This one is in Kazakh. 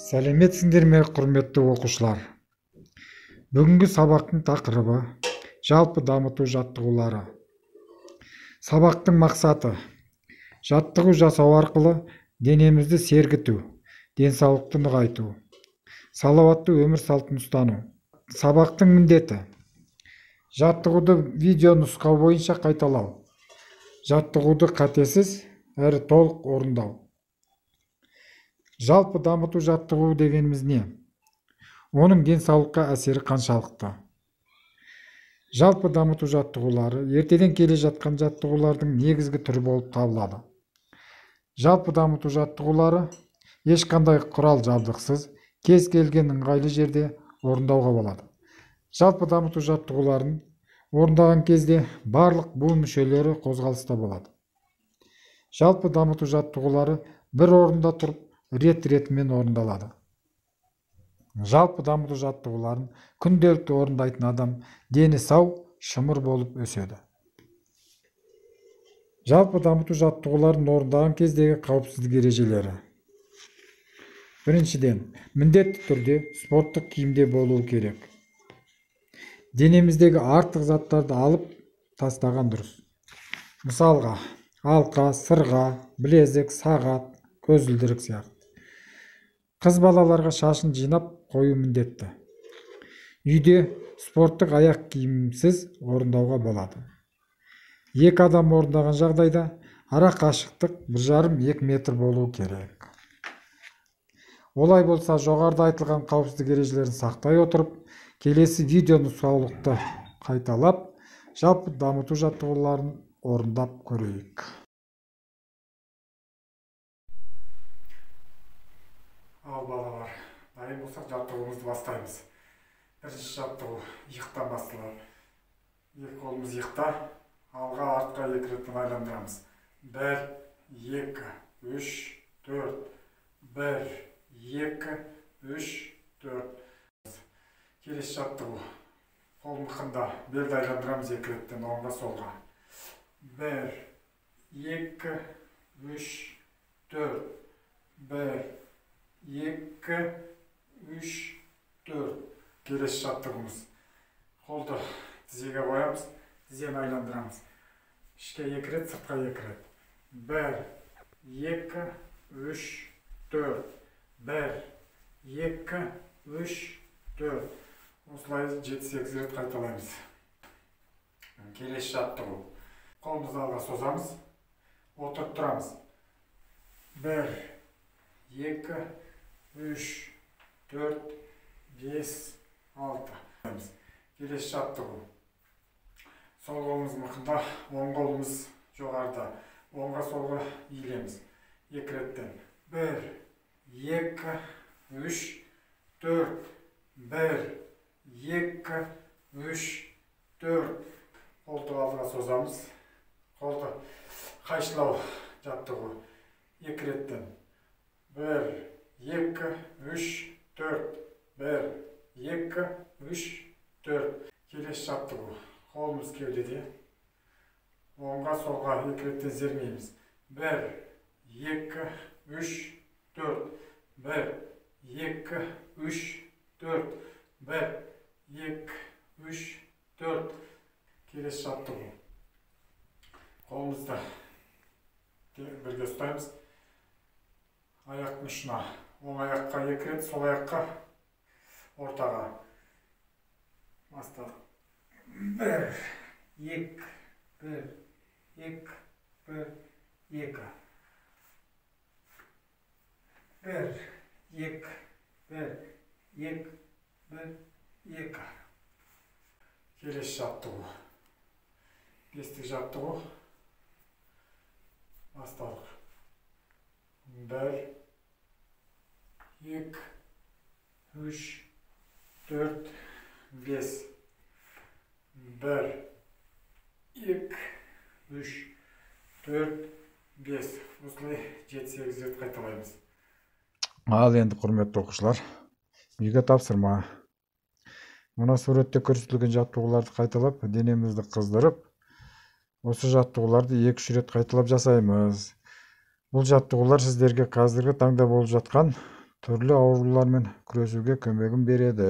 Сәлеметсіңдер ме, құрметті оқушылар? Бүгінгі сабақтың тақырыбы жалпы дамыту жаттығулары. Сабақтың мақсаты жаттығу жасау арқылы денемізді сергіту, денсаулықты нығайту, салауатты өмір салтын ұстану. Сабақтың міндеті жаттығуды видео нұсқау бойынша қайталау, жаттығуды қатесіз әрі толық орындау. Жалпы дамыту жаттығуы дегеніміз не? Оның денсаулыққа әсері қаншалықты? Жалпы дамыту жаттығулары ертеден келе жатқан жаттығулардың негізгі түрі болып табылады. Жалпы дамыту жаттығулары ешқандай құрал жабдықсыз кез келген ыңғайлы жерде орындауға болады. Жалпы дамыту жаттығуларын орындаған кезде барлық буын мүшелері қозғалыста болады. Жалпы дамыту жаттығулары бір орында тұрып рет-ретімен орындалады. Жалпы дамыту жаттығуларын күнделікті орындайтын адам дені сау, шымыр болып өседі. Жалпы дамыту жаттығуларын орындаған кездегі қауіпсіздік ережелері. Біріншіден, міндетті түрде спорттық киімде болуы керек. Денеміздегі артық заттарды алып тастаған дұрыс. Мысалға, алқа, сырға, білезік, сағат, көзілдірік сияқты. Қыз балаларға шашын жинап қою міндетті. Үйде спорттық аяқ киімсіз орындауға болады. Екі адам орындаған жағдайда ара қашықтық 1,5-2 метр болуы керек. Олай болса, жоғарыда айтылған қауіпсіздік ережелерін сақтай отырып, келесі видео нұсқаулықты қайталап, жалпы дамыту жаттығуларын орындап көрейік. Ал балалар, дайын болсақ жаттығуымызды бастаймыз. Бірінші жаттығу иықтан басталады. Екі қолымыз иықта, алға артқа екі реттен айландырамыз. 1, 2, 3, 4. 1, 2, 3, 4. Келесі жаттығу. Қол мықында белді айландырамыз екі реттен оңға солға. 1, 2, 3, 4. 1, 2, 3, 4. Келесі жаттығумыз. Қолды тізеге қоямыз, тізені айландырамыз. Ішке екі рет, сыртқа екі рет. 1, 2, 3, 4. 1, 2, 3, 4. Осылай 7-8 рет қайталаймыз. Келесі жаттығу. Қолымызды алға созамыз, отырып тұрамыз. 1, 2, 3, 4, 5, 6. Келесі жаттығу. Сол қолымыз мықында, оң қолымыз жоғарыда. Оңға солға иілеміз. Екі реттен. 1, 2, 3, 4. 1, 2, 3, 4. Қолды алдыға созамыз. Қолды қайшылау жаттығу. Екі реттен. 1, 2, 3, 4. 1, 2, 3, 4. Келесі жаттығу. Қолымыз кеудеде. Оңға солға екі реттен сермейміз. 1, 2, 3, 4. 1, 2, 3, 4. 1, 2, 3, 4. Келесі жаттығу. Қолымызды бірге ұстаймыз. Аяқтың ұшына. Оң аяққа екі рет, сол аяққа ортаға. Бастадық. 1, 2, 1, 2, 1, 2. 1, 2, 1, 2, 1, 2. Келесі жаттығу. Бестік жаттығу. Бастадық. 1, 2, 3, 4, 5. 1, 2, 3, 4, 5. Осылай 7-8 рет қайталаймыз. Ал енді, құрметті оқушылар, үйге тапсырма. Мына суретте көрсетілген жаттығуларды қайталап, денемізді қыздырып, осы жаттығуларды 2-3 рет қайталап жасаймыз. Бұл жаттығулар сіздерге қазіргі таңда болып жатқан Түрлі аурулармен күресуге көмегін береді.